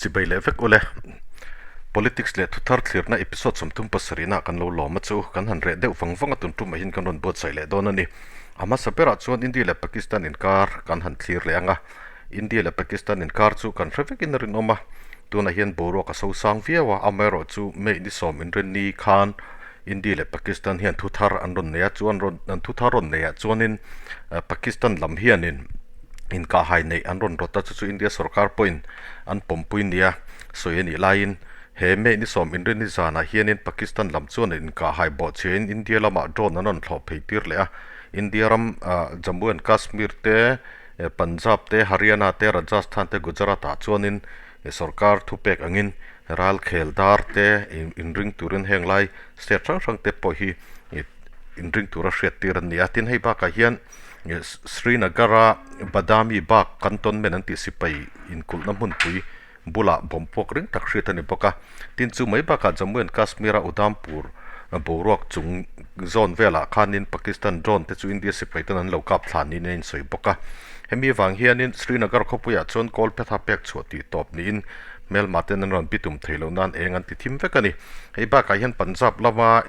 Chibai leh vek ule. Politics leh thuthar thlirna episode 37 ah kan lo lawm a chu kan han reh deuh vang vang a tun tumah hian kan rawn buatsaih leh dawn a ni. A hmasa berah chuan India leh Pakistan inkar kan han thlir leh ang a. India leh Pakistan inkar chu kan hre vekin a rinawm a. Tunah hian boruak a so sang viau a, amaherawhchu May ni sawm inrinni khan India leh Pakistan hian thuthar an rawn nei a, chuan rawn an thuthar rawn nei ah chuanin Pakistan lam hianin inkahhai neih an rawn rawt a, chu chu India sorkar pawhin an pawmpui nia sawi a nih laiin he May ni sawm inrinni zanah hianin Pakistan lam chuan inkahhai bawhchhiahin India lamah drone an rawn thlawh phei tir leh a, India ram Jammu and Kashmir te, Punjab te, Haryana te, Rajasthan te, Gujarat ah chuanin sorkar thupek angin ralkhel dar te inring turin heng lai state hrang hrang te pawh hi inring tura hriat tir an ni a. Tin, hei bakah hian Srinagar a Badami Bagh cantonment an tih sipai inkulhna hmunpui bulah bawm puak ring tak hriat a ni bawk a. Tin, chu mai bakah Jammu and Kashmir a Udhampur boruak chung zawn velah khanin Pakistan drone te chu India sipai ten an lo kap thla niin a insawi bawk a. Hemi vang hianin Srinagar khawpuiah chuan kawlphetha pek chhuah tih tawp niin hmelma ten an rawn bitum thei loh nan eng an ti thim vek a ni. Hei bakah hian Punjab lama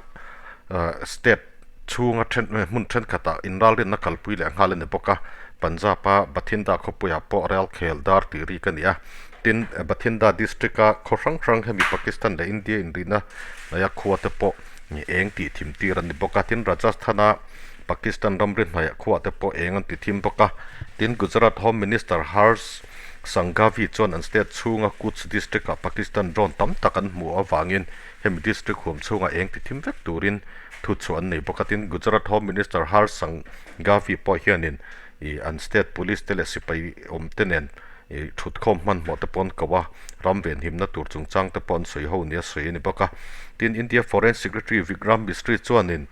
state chhunga then hmun thenkhatah inralrinna kalpui leh nghal a ni bawk a. Punjab-a Bathinda khawpuiah pawh rel khel dar tih rik a ni a. Tin, Bathinda district-a khaw hrang hrang hemi Pakistan leh India inrihna hnaia khua te pawh eng tih thim tir an ni bawk a. Tin, Rajasthan-a Pakistan ramri hnaih khuah te pawh eng an ti thim bawk a. Tin, Gujarat Home Minister Harsh Sanghavi chuan an state chhunga Kutch district-ah Pakistan drone tam tak an hmuh avangin hemi district huam chhungah eng ti thim vek turin thu chhuah an nei bawk a. Tin, Gujarat Home Minister Harsh Sanghavi pawh hianin ih an state police te leh sipai awm te nen ih thutkhawm hmanhmawh te pawh an ko a, ram venhimna tur chungchang te pawh an sawi ho nia sawi a ni bawk a. Tin, India Foreign Secretary Vikram Misri chuanin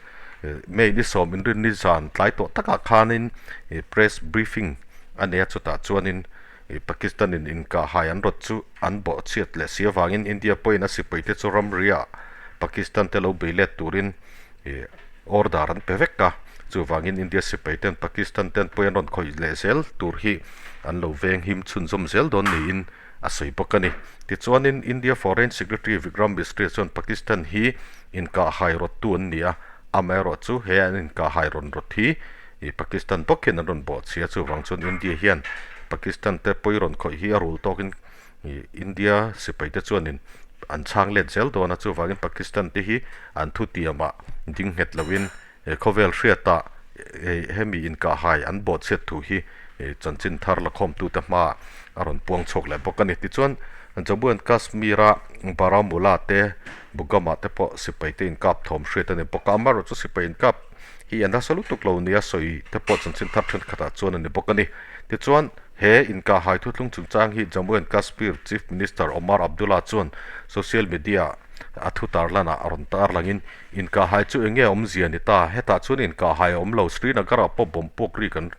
May ni sawm inrinni zan tlai tawh takah khanin press briefing a nei a, chutah chuanin Pakistan-in inkahhai an rawt chu an bawhchhiat leh si avangin India pawhin a sipaite chu ramriah Pakistan te lo bei let turin order an pe vek a, chuvangin India sipaiten Pakistan ten pawhin an rawn khawih leh zel tur hi an lo veng him chhunzawm zel dawn niin a sawi bawk a ni. Tichuanin India Foreign Secretary Vikram Misri chuan Pakistan hi inkahhai rawttu an ni a, amaherawhchu he an inkahhai rawn rawt hi Pakistan bawk hian an rawn bawhchhia chuvang chuan India hian Pakistan te pawi rawn khawih hi a rul tawkin India sipai te chuanin an chhang let zel dawn a, chuvangin Pakistan te hi an thutiamah ding nghet loin khawvel hriatah hemi inkahhai an bawhchhiat thu hi chanchin thar la khawmtute hmaah a rawn puang chhuak leh bawk a ni. Tichuan Jammu and Kashmir-a Baramulla te Bugama te pawh sipai te inkap thawm hriat a ni bawk a, amaherawhchu sipai inkap hi a nasa lutuk lo nia sawi te pawh chanchin thar thenkhatah chuan a ni bawk a ni. Tichuan, he inkahhai thuthlung chungchang hi Jammu and Kashmir Chief Minister Omar Abdullah chuan social media a thu tarlanah a rawn tarlangin, Inkahhai chu eng nge awmzia ni ta? Hetah chuan inkahhai a awm lo, Srinagar-ah pawh bomb puak ri kan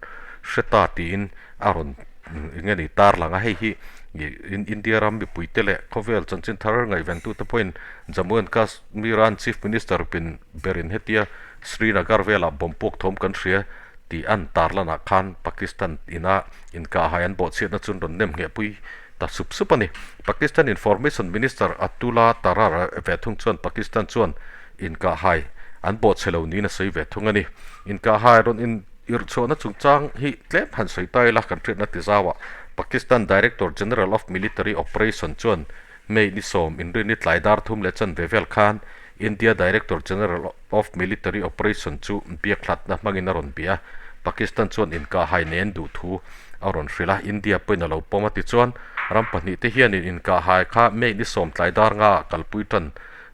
hre ta tiin a rawn eng nge ni tarlang a, hei hi India ram mipuite leh khawvel chanchin thar ngaihventute pawhin Jammu and Kashmir-a an Chief Minister pin berin hetia Srinagar velah bomb puak thawm kan hria tih an tarlanah khan Pakistan ina inkahhai an bawhchhiatna chu an rawn nem nghehpui ta sup sup a ni. Pakistan Information Minister Atullah Tarar ve thung chuan Pakistan chuan inkahhai an bawhchhe lo niin a sawi ve thung a ni. Inkahhai rawn in Irhchhuahna chungchang hi tlem han sawi ta ila kan hriatna ti zauah Pakistan Director General of Military Operation chuan May ni sawm inrinni tlai dar thum leh chanve vel khan India Director General of Military Operation chu biakhlatna hmangin a rawn bia a, Pakistan chuan inkahhai nen duh thu a rawn hrilh a, India pawhin a lo pawm a tichuan ram pahnih te hianin inkahhai kha May ni sawm tlai dar nga ah kalpui tan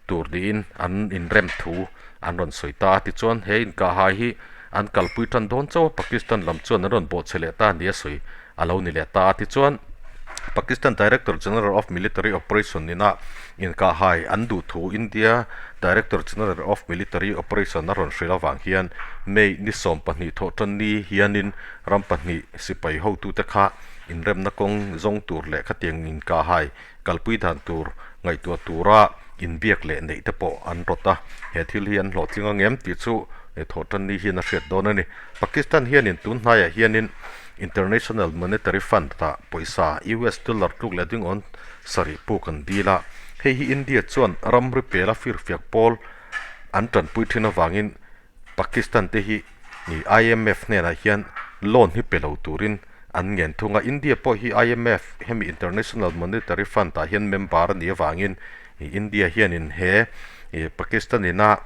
tur niin an inrem thu an rawn sawi ta a, tichuan he inkahhai hi an kalpui tan dawn chauh a, Pakistan lam chuan an rawn bawhchhe leh ta nia sawi a lo ni leh ta a, tichuan Pakistan Director General of Military Operation ina inkahhai an duh thu India Director General of Military Operation a rawn hrilh avang hian May ni 12 thawh tan ni hianin ram pahnih sipai hotute kha inremna kawng zawng tur leh khatiang inkahhai kalpui dan tur ngaihtuah tura inbiak leh neih te pawh an rawt a, he thil hi an hlawhtling ang em tih chu thawhtan ni hian a hriat dawn a ni. Pakistan hianin tun hnaiah hianin International Monetary Fund ah pawisa US dollar tluk leh ding awn Sarih puk an dil a, hei hi India chuan ramri pela firfiak pawl an tanpui thin avangin Pakistan te hi IMF hnenah hian loan hi pe lo turin an ngen thung a. India pawh hi IMF hemi International Monetary Fund ah hian member a nih avangin India hianin he Pakistan ina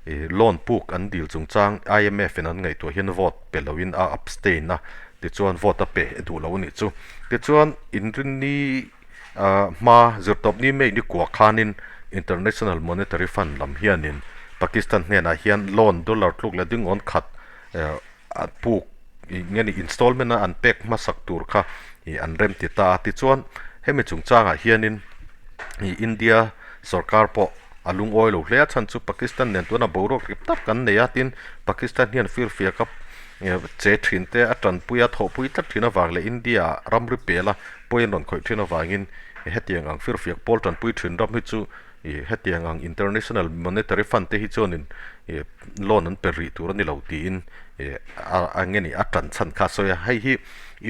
loan puk an dil chungchang IMF in an ngaihtuah hian vote pe loin a abstain a, tichuan vote a pe duh lo a nih chu. Tichuan inrinni hma zirtawpni May ni kua khanin International Monetary Fund lam hianin Pakistan hnenah hian loan dollar tluk leh dingawn khat a puk nge ni installment a an pek hmasak tur kha ih an rem ti ta a. Tichuan hemi chungchangah hianin ih India sorkar pawh a lungawi lo hle a, chhan chu Pakistan nen tuna boruak rip tak kan nei a, tin Pakistan hian firfiak a che thin te a tanpui a thawhpui tlat thin avang leh India ah ramri pel a pawi an rawn khawih thin avangin hetiang ang firfiak pawl tanpui thin ram hi chu ih hetiang ang International Monetary Fund te hi chuanin ih loan an pe rih tur a ni lo tiin ih a eng nge ni a tan chhan kha a sawi a, hei hi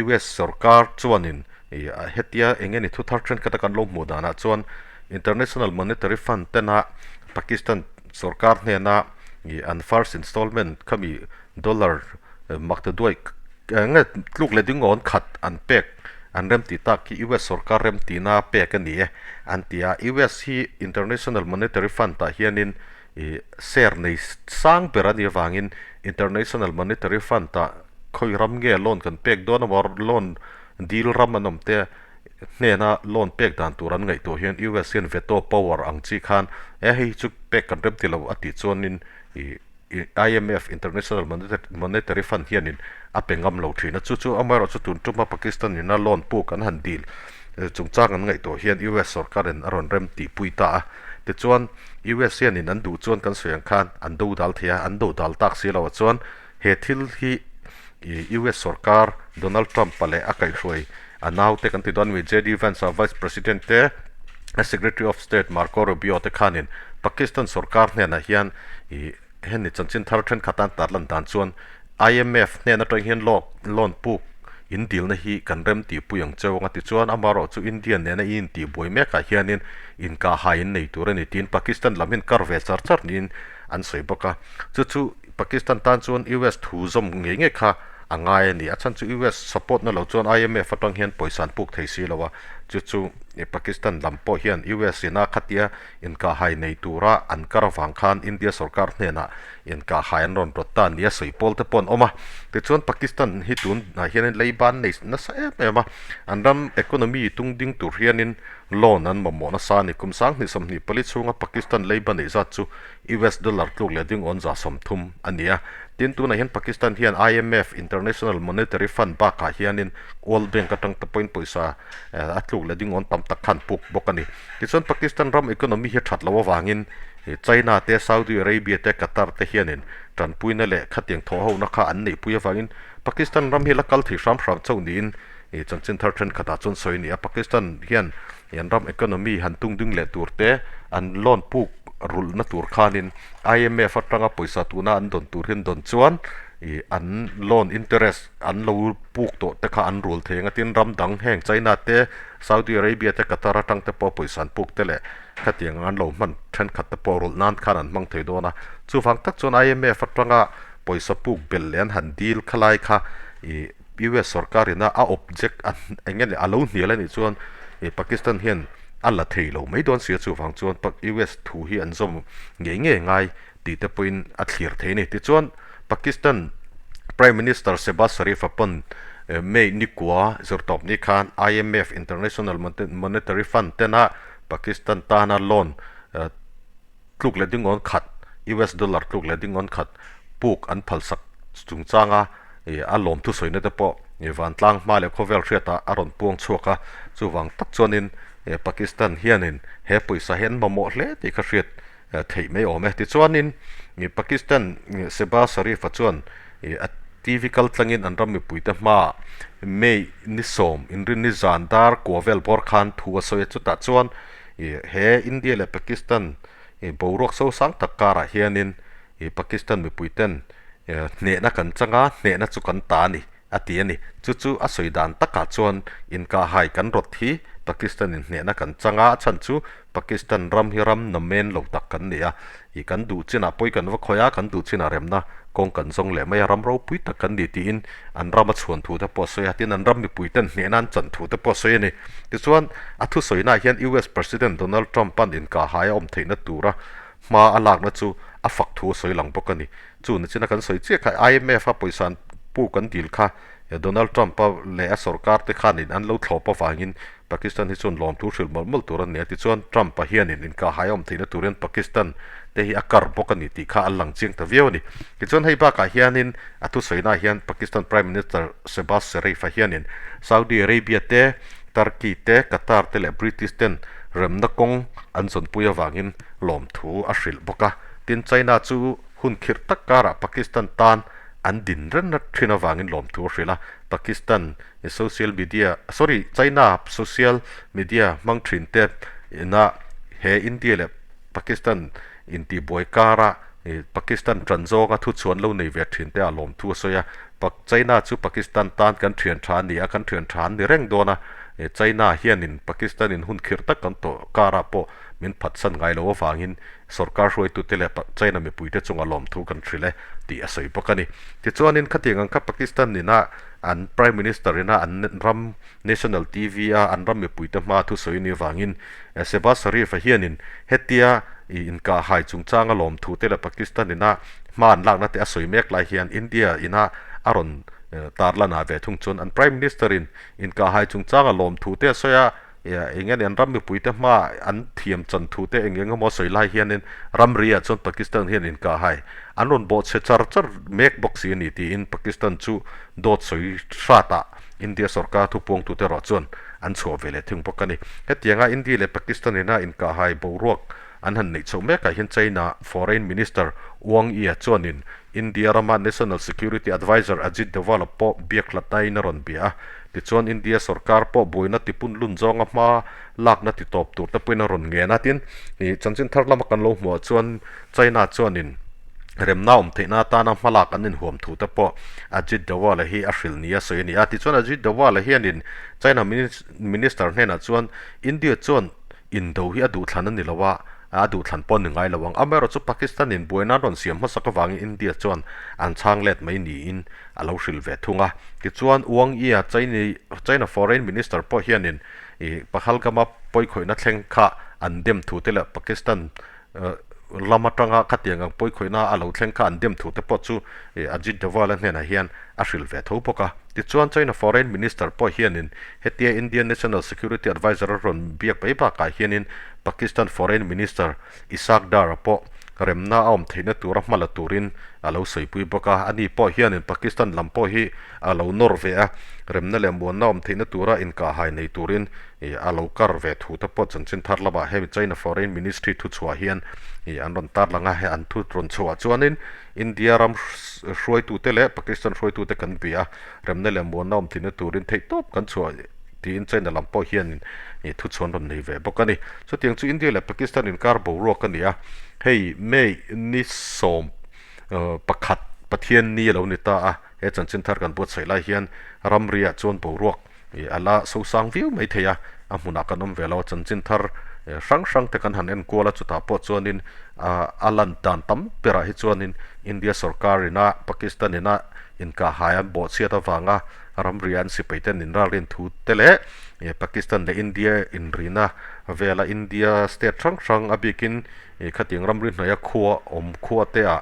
US sorkar chuanin ih hetia eng nge ni thu thar thenkhat a kan lo hmuh danah chuan International Monetary Fund tena Pakistan sorkar hnena ih an first installment khami dollar mak ta duai eng nge tluk leh dingawn khat an pek an rem tih tak hi US sorkar rem tihna pek a ni e an ti a, US hi International Monetary Fund ah hianin ih share nei sang ber a nih avangin International Monetary Fund ah khawi ram nge loan kan pek dawn emaw loan dil ram an awm te hnena loan pek dan tur an ngaihtuah hian US hian veto power ang chi khan e hei hi chu pek kan rem ti lo a tih chuanin ih IMF, International Monetary Fund, hianin a pe ngam lo thin a, chu chu amaherawhchu tun tuma Pakistan ina loan puk an han dil chungchang an ngaihtuah hian US sorkarin a rawn rem tihpui ta a. Tichuan, US hianin an duh chuan kan sawi ang khan an do dal thei a, an do dal tak si loah chuan he thil hi US sorkar Donald Trump-a leh a kaihhruai a naute kan ti dawn mi JD Vance-a Vice President te, Secretary of State Marco Rubio te khanin Pakistan sorkar hnenah hian ih hemi chanchin thar thenkhat an tarlan dan chuan IMF hnen atang hian loan puk in dilna hi kan rem tihpui ang cheu anga tichuan amaherawh chu India nena i intihbuai mekah hianin inkahhai in nei tur a ni tiin Pakistan lam hian kar ve char char niin an sawi bawk a. Chu chu Pakistan tan chuan US thu zawm ngei ngei kha a ngai a ni. A chhan chu US support na lo chuan IMF atang hian pawisa an puk thei si lo a, chu chu Pakistan lam pawh hian US ina khatia inkahhai nei tura an kar avang khan India sorkar hnenah inkahhai an rawn rawt ta a ni a sawi pawl te pawh an awm a. Tichuan Pakistan hi tunah hianin leiba an nei nasa em em a, an ram economy tung ding tur hianin loan an mamawh nasa a ni. Kum 2024 chhunga Pakistan leiba neih zat chu US dollar tluk leh ding awn 30% a ni a. Tin, tunah hian Pakistan hian IMF, International Monetary Fund, bakah hianin World Bank atang te pawhin pawisa a tluk leh ding awn tam tak khan puk bawk a ni. Tichuan Pakistan ram economy hi a that loh avangin China te, Saudi Arabia te, Qatar te hianin tanpuina leh khatiang thawhhona kha an neihpui avangin Pakistan ram hi la kal thei hram hram chauh niin chanchin thar thenkhatah chuan sawi a ni a. Pakistan hian an ram economy han tung ding leh tur te, an loan puk rulhna tur khanin IMF atanga pawisa tuna an dawn tur hian dawn chuan ih an loan interest an lo puk tawh te kha an rul thei ang a, tin ram dang heng China te, Saudi Arabia te, Qatar atang te pawh pawisa an puk te leh khatiang an lo hman thenkhat te pawh rulh nan khan an hmang thei dawn a. Chuvang tak chuan IMF atanga pawisa puk belh leh an han dil khalai kha ih US sorkar ina a object a eng nge ni a lo hnial a nih chuan ih Pakistan hian a la thei lo mai dawn si a, chuvang chuan US thu hi an zawm ngei ngei ngai tih te pawhin a thlir thei a ni. Tichuan Pakistan Prime Minister Shehbaz Sharif-a pawn May nikua zirtawp ni khan IMF, International Monetary Fund, tena Pakistan tana loan tluk leh dingawn khat, US dollar tluk leh dingawn khat puk an phalsak chungchanga a lawm thusawina te pawh vantlang hma leh khawvel hriatah a rawn puang chhuak a. Chuvang tak chuanin Pakistan hianin he pawisa hi an mamawh hle tih kha hriat theih mai awm e. Tichuanin Pakistan Shehbaz Sharif-a chuan a TV kal tlangin an ram mipuite hmaah May ni sawm inrinni zan dar kua vel bawr khan thu a sawi a, chutah chuan He India leh Pakistan boruak sosang tak karah hianin Pakistan mipuiten hnehna kan chang a, hnehna chu kan ta a ni, a ti a ni. Chu chu a sawi dan takah chuan inkahhai kan rawt hi Pakistan in hnehna kan chang a, a chhan chu Pakistan ram hi ram namen lo tak kan ni a, ih kan duh chinah pawi kan va khawih a, kan duh chinah remna kawng kan zawng leh mai a, ram ropui tak kan ni tiin an rama chhuan thu te pawh a sawi a, tin an ram mipui ten hnehna an chan thu te pawh a sawi a ni. Tichuan, a thusawi-naah hian US President Donald Trump-a'n inkahhai a awm theihna tura hma a lakna chu a fak thu a sawi lang bawk a ni. Chu nachina kan sawi chiah kha IMF-a pawisa an puk an dil kha Donald Trump-a leh a sorkar te khanin an lo thlawp avangin Pakistan hi chuan lawmthu hrilh mawlh mawlh tur a ni a. Tichuan Trump-a hianin inkahhai a awm theihna turin Pakistan te hi a kar bawk a ni tih kha a lang chiang ta viau a ni. Tichuan hei bakah hianin a thusawiinaah hian Pakistan Prime Minister Shehbaz Sharif-a hianin Saudi Arabia te, Turkey te, Qatar te leh British ten remna kawng an zawnpui avangin lawmthu a hrilh bawk a. Tin, China chu hun khirh tak karah Pakistan tan an din reng na thin avangin lawmthu a hrilh a. Pakistan social media, sorry, China social media hmang thin te ina he India leh Pakistan intihbuai kara Pakistan tan zawnga thuchhuan lo nei ve thin te ah lawmthu a sawi a. China chu Pakistan tan kan thian tha a ni a, kan thian tha an ni reng dawn a. China hianin Pakistan in hun khirh tak kan tawh karah pawh min phatsan ngai lo avangin sorkar hruaitute leh China mipuite chunga lawmthu kan hrilh e tih a sawi bawk a ni. Tichuanin khatiang ang kha Pakistan ina an Prime Minister ina an ram National TV a an ram mipuite hmaa thusawi ni avangin Shehbaz Sharif-a hianin hetia inkahhai chungchanga lawmthu te leh Pakistan ina hma an lakna te a sawi mek lai hian India ina a rawn tarlan ah ve thung chuan an Prime Minister in inkahhai chungchanga lawmthu te a sawi a. Eng nge ni an ram mipuite hma an thiam chan thu te eng eng emaw sawi lai hianin ramri ah chuan Pakistan hian inkahhai an rawn bawhchhe char char mek bawk si a ni tiin Pakistan chu dawt sawi hrat ah India sorkar thupuangtute erawh chuan an chhuah ve leh thung bawk a ni. Hetianga India leh Pakistan ina inkahhai boruak an han neih chhoh mek ah hian China Foreign Minister Wang Yi chuanin India rama National Security Adviser Ajit Doval pawh biak hlatnain a rawn bia a. Tichuan India sorkar pawh buaina tipun lun zawnga hma lakna ti tawp tur te pawhin a rawn ngen a. Tin, chanchin thar lama kan lo hmuh ah chuan China chuanin remna awm theihna atana hma lak an inhuam thu te pawh Ajit Doval hi a hrilh ni a sawi a ni a. Tichuan Ajit Doval hianin China Minister hnenah chuan India chuan Indo hi a duhthlan a ni lo a, a duhthlan pawh a ni ngai lo ang. Amaherawhchu Pakistan in buaina an rawn siam hmasak avangin India chuan an chhang let mai niin a lo hrilh ve thung a. Tichuan Wang Yi-a China Foreign Minister pawh hianin Pahalgam-a pawikhawihna thleng kha an dem thu te leh Pakistan lam atanga khatiang ang pawikhawihna a lo thleng kha an dem thu te pawh chu Ajit Doval-a hnenah hian a hrilh ve tho bawk a. Tichuan China Foreign Minister pawh hianin hetia Indian National Security Adviser a rawn biak mai bakah hianin Pakistan Foreign Minister Ishaq Dar-a pawh remna a awm theihna tura hma la turin a lo sawipui bawk a. Ani pawh hianin Pakistan lam pawh hi a lo nawr ve a, remna leh muanna awm theihna tura inkahhai nei turin a lo kar ve thu te pawh chanchin thar lamah hemi China Foreign Ministry thuchhuah hian an rawn tarlang a, he an thu rawn chhuah chuanin India ram hruaitute leh Pakistan hruaitute kan bia a, remna leh muanna awm thinna turin theihtawp kan chhuah tiin China lam pawh hianin thuchhuan rawn nei ve bawk a ni. Chutiang chu India leh Pakistan inkar boruak a ni a, hei May ni 11 Pathian ni a lo ni ta a, he chanchin thar kan buatsaih lai hian ramriah chuan boruak Ih a la sosang viau mai thei a, a hmunah kan awm ve lo a, chanchin thar hrang hrang te kan han en kual a, chutah pawh chuanin a lan dan tam berah hi chuanin India sorkar ina Pakistan ina inkahhai an bawhchhiat avanga ramri an sipai ten inralrin thu te leh Pakistan leh India inrina vela India state hrang hrang a bikin Ih khatiang ramri hnaia khua awm khua te ah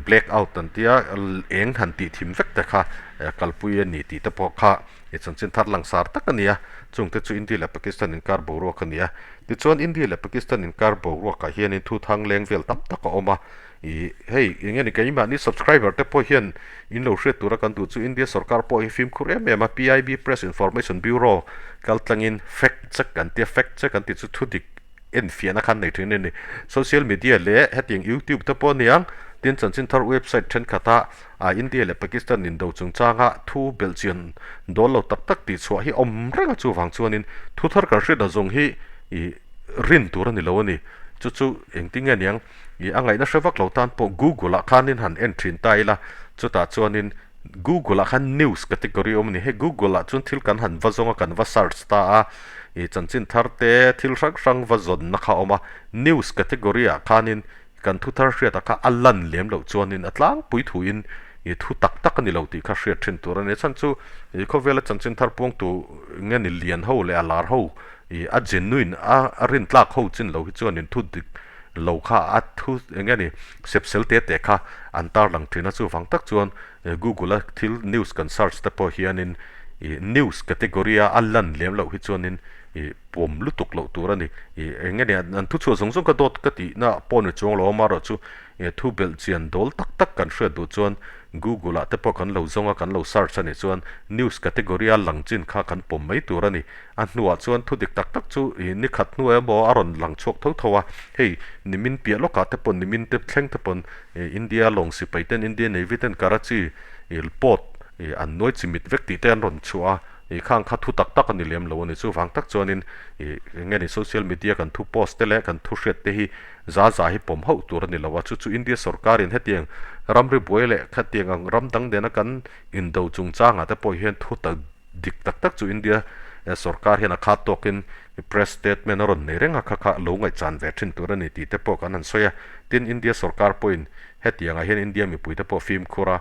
black out an tia eng han tih thim vek te kha kalpui a ni tih te pawh kha ih chanchin thar langsar tak a ni a, chung te chu India leh Pakistan inkar boruak a ni a. Tichuan India leh Pakistan inkar boruak ah hianin thu thang leng vel tam tak a awm a, ih hei eng nge ni keimahni subscriber te pawh hian in lo hriat tura kan duh chu India sorkar pawh hi fimkhur em em a, PIB Press Information Bureau kaltlangin fact check an tia, fact check an tih chu thu dik enfiahna khan nei thin a ni. Social media leh hetiang YouTube te pawh a ni ang, tin chanchin thar website thenkhatah India leh Pakistan indo chungchanga thu belhchian dawl lo tak tak tih chhuah hi awm reng a, chuvang chuanin thu thar kan hriat zawng hi ih rin tur a ni lo a ni. Chu chu engtin nge niang ih a ngaihna hre vak lo tan pawh Google ah khanin han en thin ta ila, chutah chuanin Google ah khan news category a awm a ni. Hei Google ah chuan thil kan han va zawng a, kan va search ta a. Ih chanchin thar te thil hrang hrang va zawnna kha a awm a, news category ah khanin kan thu thar hriatah kha a lan lem loh chuanin a tlangpui thuin ih thu tak tak a ni lo tih kha hriat thin tur a ni. A chhan chu ih khawvela chanchin thar puangtu nge ni lian ho leh a lar ho ih a genuine a a rintlak ho chin lo hi chuanin thu dik lo kha a thu eng nge ni sepsel te te kha an tarlang thin a, chuvang tak chuan Google a thil news kan search te pawh hianin ih news category a a lan lem loh hi chuanin ih pawm lutuk loh tur a ni. Ih eng nge ni an thu chhuah zawng zawng kha dawt ka tihna pawh ni chuang lo amaherawhchu ih thu belh chian dawl tak tak kan hriat duh chuan Google ah te pawh kan lo zawng a kan lo search a nih chuan news category a lang chin kha kan pawm mai tur a ni. A hnuah chuan thu dik tak tak chu ih ni khat hnu emaw a rawn lang chhuak tho tho a, hei nimin piah lawkah te pawn nimin te thleng te pawn ih India lawng sipai ten India Navy ten Karachi ih port ih an nuai chimit vek tih te an rawn chhuah a, ih khang kha thu tak tak a ni lem lo a ni. Chuvang tak chuanin ih eng nge ni social media kan thu post te leh kan thu hriat te hi za za hi pawm hauh tur a ni lo a, chu chu India sorkarin hetiang ramri buai leh khatiang ang ram dang nena kan indo chungchangah te pawh hian thu tak Dik tak tak chu India sorkar hian a khat tawkin press statement a rawn nei reng a, kha kha lo ngaihchan ve thin tur a ni tih te pawh kan han sawi a. Tin, India sorkar pawhin hetiangah hian India mipuite pawh fimkhur a,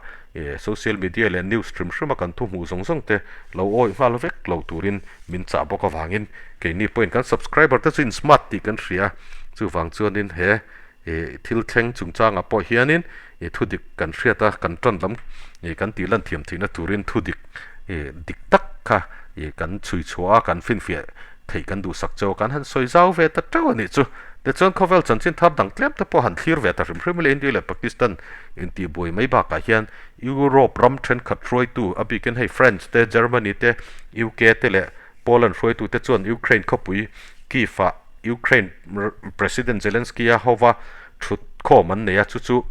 social media leh news hrim hrim a kan thu hmuh zawng zawng te lo awih nghal vek lo turin min chah bawk avangin keini pawhin kan subscriber te chu in smart tih kan hria a, chuvang chuanin he Ih thil thleng chungchangah pawh hianin ih thu dik kan hriat a, kan tan lam ih kan tih lan thiam theihna turin thu dik ih dik tak kha ih kan chhui chhuah a, kan finfiah theih kan duhsak chauh a, kan han sawi zau ve ta teuh a nih chu. Tichuan khawvel chanchin thar dang tlem te pawh han thlir ve ta hrim hrim ila India leh Pakistan intihbuai mai bakah hian Europe ram thenkhat hruaitu a bikin hei France te, Germany te, UK te leh Poland hruaitute chuan Ukraine khawpui Kyiv-ah Ukraine President Zelensky-a hova thutkhawm an nei a, chu chu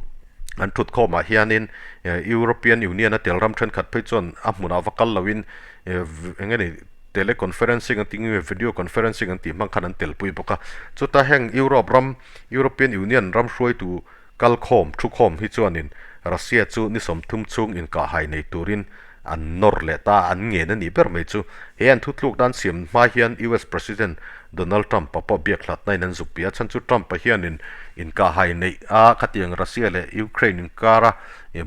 an thutkhawmah hianin European Union-a tel ram thenkhat phei chuan a hmunah va kal loin eng nge ni teleconferencing an tih nge video conferencing an tih hmang khan an telpui bawk a. Chuta heng Europe ram European Union ram hruaitu Kalkhawm thukhawm hi chuanin Russia chu ni 30 chhung inkahhai nei turin an nawr leh ta a, an ngen a nih ber mai chu. He an thutluk dan siam hma hian US President Donald Trump-a pawh biak hlatna in an zuk pi a, chhan chu Trump-a hianin inkahhai neih a khatiang Russia leh Ukraine inkara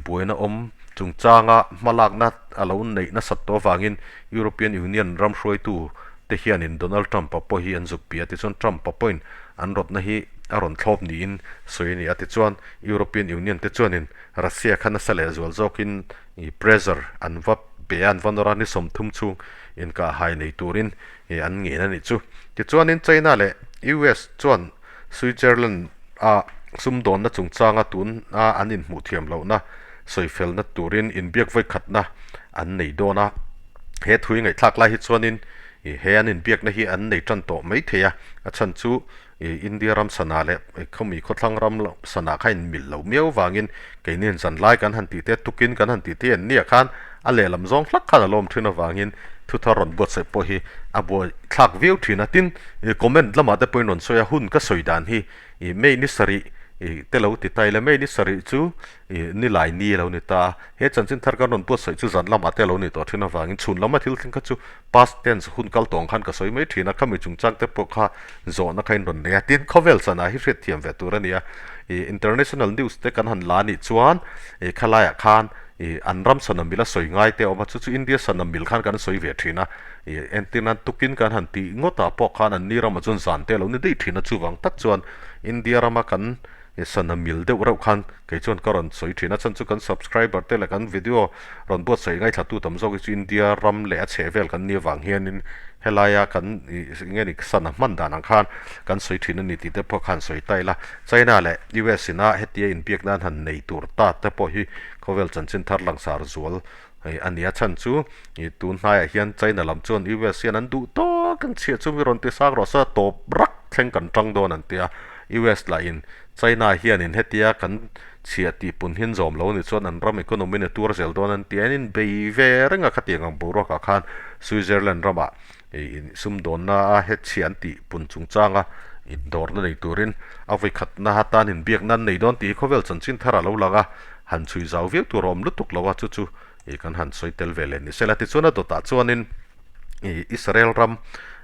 buaina awm chungchanga hmalakna a lo neih nasat tawh avangin European Union ram hruaitu te hianin Donald Trump-a pawh hi an zuk pi a, tichuan Trump-a pawhin An rawtna hi a rawn thlawp niin sawi a ni a, tichuan European Union te chuanin Russia kha nasa leh zual zawkin pressure an va pe a, an va nawr a, ni 30 chhung inkahhai nei turin an ngen a nih chu. Tichuanin China leh US chuan Switzerland a sumdawnna chungchanga tuna an inhmuh thiam lohna sawifelna turin inbiak vawikhatna an nei dawn a, he thui ngaihthlak lai hi chuanin Ih he an inbiakna hi an nei tan tawh mai thei a, a chhan chu ih India ram sana leh khawmi khawthlang ram sana kha inmilh loh miau vangin keini zan lai kan han tih te tukin kan han tih te an nia khan a lehlam zawng hlak khan a lawm thin avangin thuthar rawn buatsaih pawh hi a buai thlak viau thin a. Tin, ih comment lamah te pawhin rawn sawi a, hun ka sawi dan hi ih May ni sarih ih te lo ti ta ila, May ni sarih chu Ih, ni lai ni a lo ni ta a, he chanchin thar kan rawn buatsaih chu zan lamah te a lo ni tawh thin avangin chhun lama thil thleng kha chu past tense hun kal tawng khan ka sawi mai thin a, khami chungchang te pawh kha zawhna kha in rawn nei a, tin khawvel chana hi hriatthiam ve tur a ni a, ih international news te kan han la anih chuan ih khalaiah khan ih an ram sana mil a sawi ngai te a awm a, chu chu India sana mil khan kan sawi ve thin a, ih entir nan tukin kan han tih ngawtah pawh khan an ni ramah chuan zan te a lo ni daih thin a, chuvang tak chuan India rama kan Sana mil deuh reuh khan kei chuan ka rawn sawi thin a, chhan chu kan subscriber te leh kan video rawn buatsaih ngaithlatu tam zawk hi chu India ram leh a chheh vel kan nih avang hianin helaia kan ih nge ni sana hman dan ang khan kan sawi thin a ni tih te pawh khan sawi ta ila. China leh US ina hetia inbiak nan han nei tur ta te pawh hi khawvel chanchin thar langsar zual hei a ni a, chhan chu ih tun hnaiah hian China lam chuan US hian an duh tawk ang chhiah chu mi rawn ti sang rawh se a tawp rak thleng kan tang dawn an ti a. US lahin China hianin hetia kan chhiah tih pun hin zawm lo ni chuan an ram economy in a tuar zel dawn an ti a, an inbei ve reng a khatiang ang boruakah khan Switzerland ramah ih sumdawnna a het chhiah an tih pun chungchanga indawrna nei turin a vawikhatna atan inbiakna an nei dawn tih hi khawvel chanchin thar a lo lang a, han chhui zau viau tur a awm lutuk lo a, chu chu ih kan han sawi tel ve leh ni sela. Tichuan a dawtah chuanin. Israel ram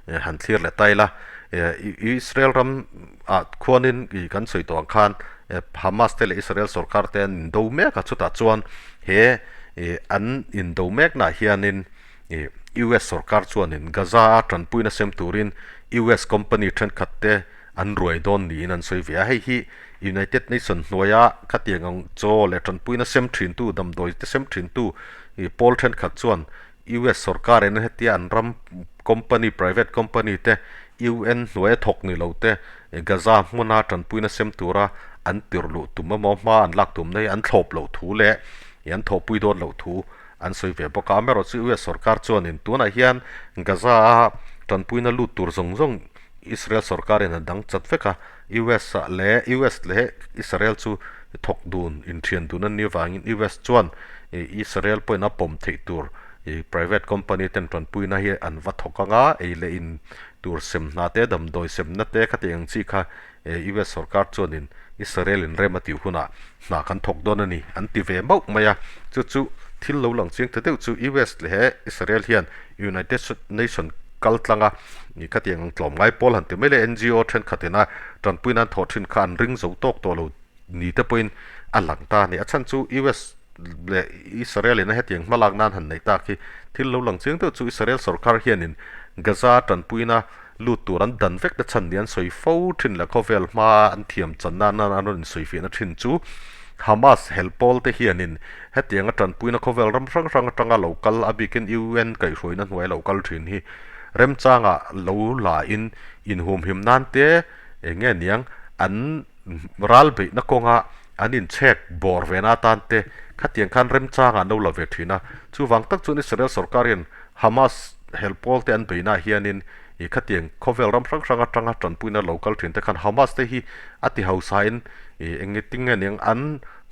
han thlir leh ta ila, Israel ram ah khuanin kan sawi tawh ang khan Hamas te leh Israel sorkar te an indo mek a, chutah chuan he an indo meknaah hianin US sorkar chuanin Gaza a tanpuina sem turin US company thenkhat te an ruai dawn niin an sawi ve a, hei hi United Nation hnuaia khatiang ang chaw leh tanpuina sem thintu, damdawi te sem thintu pawl thenkhat chuan US sorkar in hetia an ram company, private company te UN hnuaia thawk ni lo te Gaza hmuna tanpuina sem tura an tirh luh tum emaw hma an lak tumna hi an thlawp loh thu leh an thawhpui dawn loh thu an sawi ve bawk a. Amaherawhchu chu US sorkar chuanin tunah hian Gaza a tanpuina lut tur zawng zawng Israel sorkarin a dang chat vek a, US ah leh US leh Israel chu thawk dun inthian dun an nih avangin US chuan Israel pawhin a pawm theih tur private company ten tanpuina hi an va thawk ang a, ei leh in tur sem hna te, damdawi semna te khati ang chi kha US sorkar chuanin Israel in rem a tih hunah hna kan thawk dawn a ni an ti ve mauh mai a, chu chu thil lo lang chiang ta deuh chu US leh Israel hian United Nation kal tlang a ni khatiang ang tlawm ngai pawl han ti mai le NGO thenkhat ina tanpui nan thawh thin kha an ring zo tawk tawh lo ni te pawhin a lang ta a ni. A chhan chu US leh Israel ina hetiang hmalak nan han nei tak hi thil lo lang chiang deuh chu Israel sorkar hianin Gaza tanpuina lut tur an dan vek na chhan ni an sawi fo thin leh khawvel hma an thiam chan nan an rawn insawifiahna thin chu Hamas hel pawl te hianin hetianga tanpuina khawvel ram hrang hrang atanga lo kal a bikin UN kaihhruaina hnuai lo kal thin hi remchanga lo la in inhumhim nan te eng nge niang an ral beihna kawnga an inchhek bawr ve na atan te khatiang khan remchanga an lo la ve thin a, chuvang tak chuan Israel sorkar hian Hamas hel pawl te an beihnaah hianin ih khatiang khawvel ram hrang hrang atanga tanpuina lo kal thin te khan Hamas te hi a ti hausain ih eng nge tinge aniang an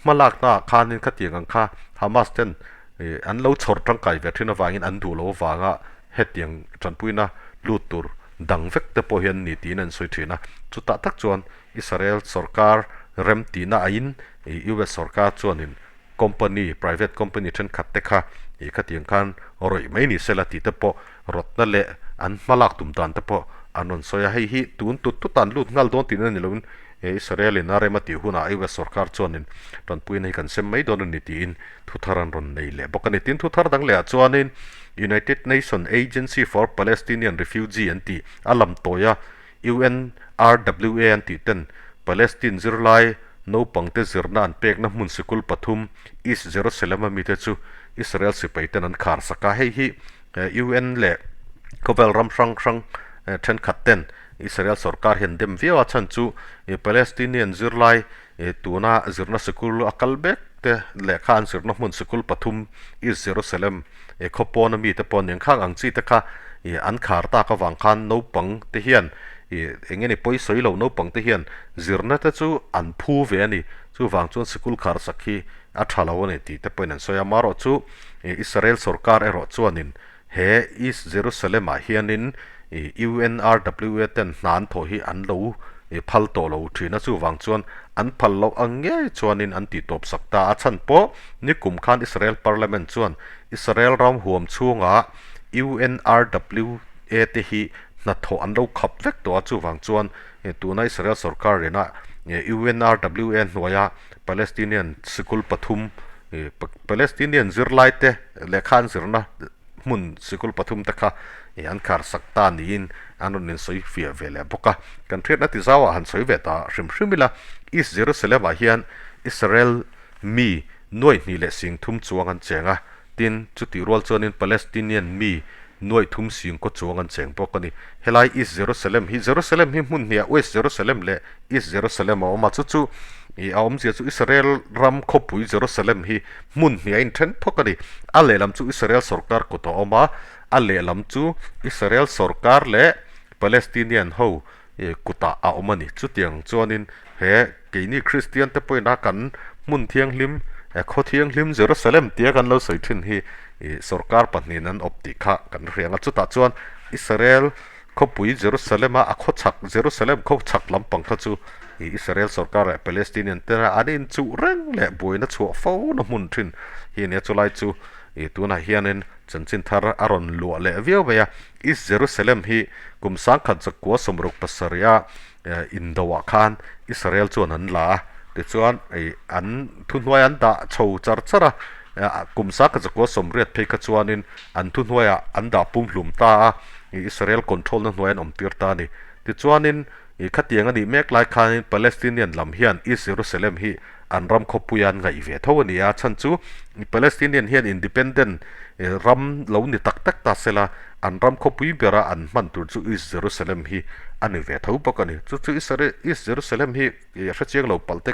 hmalakna ah khanin khatiang ang kha Hamas ten ih an lo chhawr tangkai ve thin avangin an duh loh avanga hetiang tanpuina lut tur dang vek te pawh hi an ni tiin an sawi thin a, chutah tak chuan Israel sorkar rem tihna aiin ih US sorkar chuanin Company, private company thenkhat te kha ih khatiang khan rawih mai ni sela tih te pawh rawtna leh an hma lak tum dan te pawh an rawn sawi a. Hei hi tun tut tut an lut nghal dawn tihna ni loin Israel in a rem a tih hunah US sorkar chuanin tanpuina hi kan sem mai dawn a ni tiin thu thar an rawn nei leh bawk a ni. Tin thu thar dang lehah chuanin United Nation Agency for Palestinian Refugee an tih a lam tawi a, UNRWA an tih ten Palestine zirlai naupangte zirna an pekna hmun sikul pathum East Jerusalem a mite chu Israel sipai ten an khar sak a. Hei hi UN leh khawvel ram hrang hrang thenkhat ten Israel sorkar hian dem viau a chhan chu Palestinian zirlai tuna zirna sikul a kal mek te lehkha an zirna hmun sikul pathum East Jerusalem khaw pawna mite pawh nen khang ang chi te kha an khar tak avang khan naupang te hian eng nge ni pawi sawi lo naupang te hian zirna te chu an phu ve a ni. Chuvang chuan sikul khar sak hi a tha lo a ni tih te pawhin an sawi a. Amaherawhchu Israel sorkar erawh chuanin He East Jerusalem ah hianin UNRWA ten hna an thawh hi an lo phal tawh lo thin a, chuvang chuan an phal loh ang ngei chuanin an tih tawp sak ta. A chhan pawh nikum khan Israel Parliament chuan Israel ram huam chhungah UNRWA te hi hnathawh an lo khap vek tawh a, chuvang chuan tuna Israel sorkar ina UNRWA hnuaia Palestinian sikul pathum Palestinian zirlaite lehkha an zirna hmun sikul pathum te kha an khar sak ta niin an rawn insawi fiah ve leh bawk a. Kan hriatna ti zauah han sawi ve ta hrim hrim ila, East Jerusalem ah hian Israel mi nuaih hnih leh sing thum chuang an cheng a, tin chutih rual chuanin Palestinian mi nuaih thum sing kaw chuang an cheng bawk a ni. Helai East Jerusalem hi Jerusalem hi hmun hniah West Jerusalem leh East Jerusalem a awm a, chu chu ih a awmzia chu Israel ram khawpui Jerusalem hi hmun hnih a inthen thawk a ni. A lehlam chu Israel sorkar kut a awm a, a lehlam chu Israel sorkar leh Palestinian ho ih kutah a awm a ni. Chutiang chuanin he keini Kristian te pawhin a kan hmun thianghlim, khaw thianghlim Jerusalem tia kan lo sawi thin hi ih sorkar pahnihin an awp tih kha kan hria ang a. Chutah chuan Israel Khawpui Jerusalem-a a khawchhak Jerusalem khawchhak lampang kha chu Israel sorkar leh Palestinian tena an inchuh reng leh buaina chhuah fo na hmun thin hi a nia. Chulai chu tunah hianin Chanchin thar a rawn luah leh viau mai a, East Jerusalem hi kum 1967 a indoah khan Israel chuan an la a, tichuan an thuhnuai an dah chho char char a, kum 1980 phei kha chuanin an thuhnuaiah an dah pumhlum ta a, Israel control na hnuai an awm tir ta a ni. Tichuanin khatiang a nih mek lai khanin Palestinian lam hian East Jerusalem hi an ram khawpuia an ngaih ve tho a ni a, chhan chu Palestinian hian independent ram lo ni tak tak ta sela an ram khawpui bera an hman tur chu East Jerusalem hi a ni ve tho bawk a ni. Chu chu East Jerusalem hi hrechiang lo palh te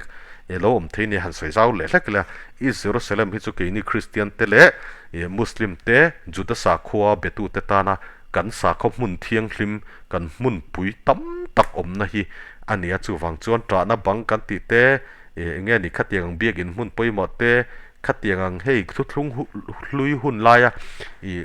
lo awm thei nia han sawi zau leh hlek ila, East Jerusalem hi chu keini Kristian te leh Muslim te Juda sakhua betute tana kan sakhaw hmun thianghlim kan hmunpui tam tak awmna hi a ni a, chuvang chuan ṭahna bang kan tih te, eng nge ni khatiang ang biakin hmun pawimawh te, khatiang ang hei thuthlung hlui hun laia ih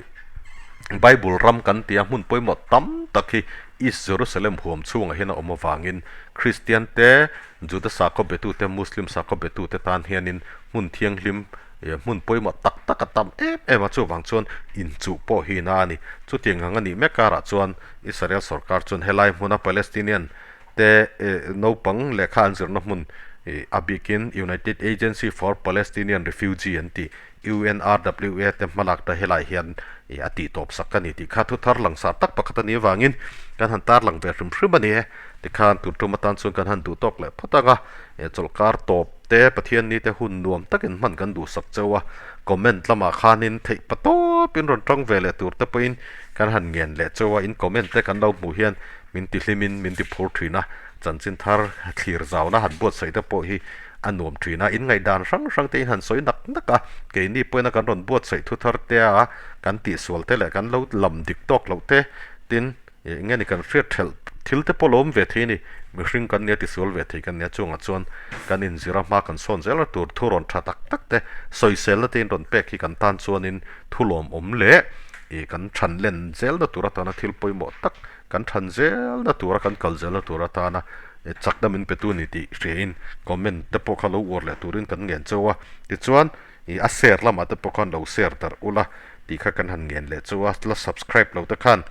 Bible ram kan tia hmun pawimawh tam tak hi East Jerusalem huam chhungah hian a awm avangin Kristian te, Juda sakhaw betute, Muslim sakhaw betute tan hianin hmun thianghlim hmun pawimawh tak tak a tam em em a, chuvang chuan inchuh pawh hi na a ni. Chutiang ang a nih mek karah chuan Israel sorkar chuan helai hmuna Palestinian te naupang lehkha an zirna hmun a bikin United Agency for Palestinian Refugee an tih UNRWA te hmalak ta helai hian a tih tawp sak a ni tih kha thu thar langsar tak pakhat a nih avangin kan han tarlang ve hrim hrim a ni e. Tikhan tun tum atan chuan kan han duh tawk leh phawt ang a, chawlhkar tawp te Pathian ni te hun nuam takin hman kan duhsak cheu a, comment lamah khanin theih pa tawpin rawn tang ve leh tur te pawhin kan han ngen leh cheu a, in comment te kan lo hmuh hian min ti hlimin min ti phur thin a, chanchin thar thlir zauna han buatsaih te pawh hi a nuam thin a, in ngaihdan hrang hrang te in han sawi nak nak a, keini pawhin a kan rawn buatsaih thu thar te a, kan tihsual te leh kan lo lam dik tawk loh te tin eng nge ni kan hriat thelh thil te pawh lo awm ve thei a ni, mihring kan nia tisual ve thei kan nia chungah chuan kan inzir a hma kan sawn zel a tur thu rawn tha tak tak te sawiselna te in rawn pek hi kan tan chuanin thu lawmawm leh ih kan than len zelna tur atana thil pawimawh tak kan than zelna tura kan kal zelna tur atana chakna min petu a ni tih hriain comment te pawh kha lo uar leh turin kan ngen chauh a, tichuan ih a share lamah te pawh khan lo share darh ula tih kha kan han ngen leh chauh a, la subscribe lo te khan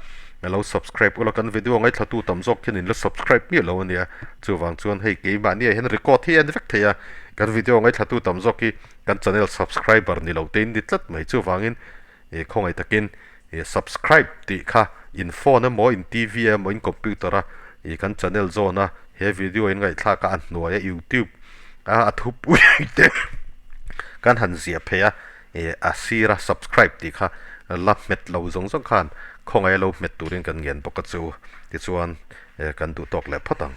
lo subscribe ula kan video ngaithlatu tam zawk khian in la subscribe miah lo a nia, chuvang chuan hei keimahni ah hian record hi a en vek thei a, kan video ngaithlatu tam zawk hi kan channel subscriber ni lo te in ni tlat mai chuvangin Ih khawngaih takin ih subscribe tih kha in phone emaw in TV emaw in computer a ih kan channel zawn a he video in ngaihthlak a a hnuai a youtube a a thupui te kan han ziah phei a ih a sir a subscribe tih kha la hmet lo zawng zawng khan khawngaih a lo hmet turin kan ngen bawk a chu tichuan kan duh tawk leh phawt ang.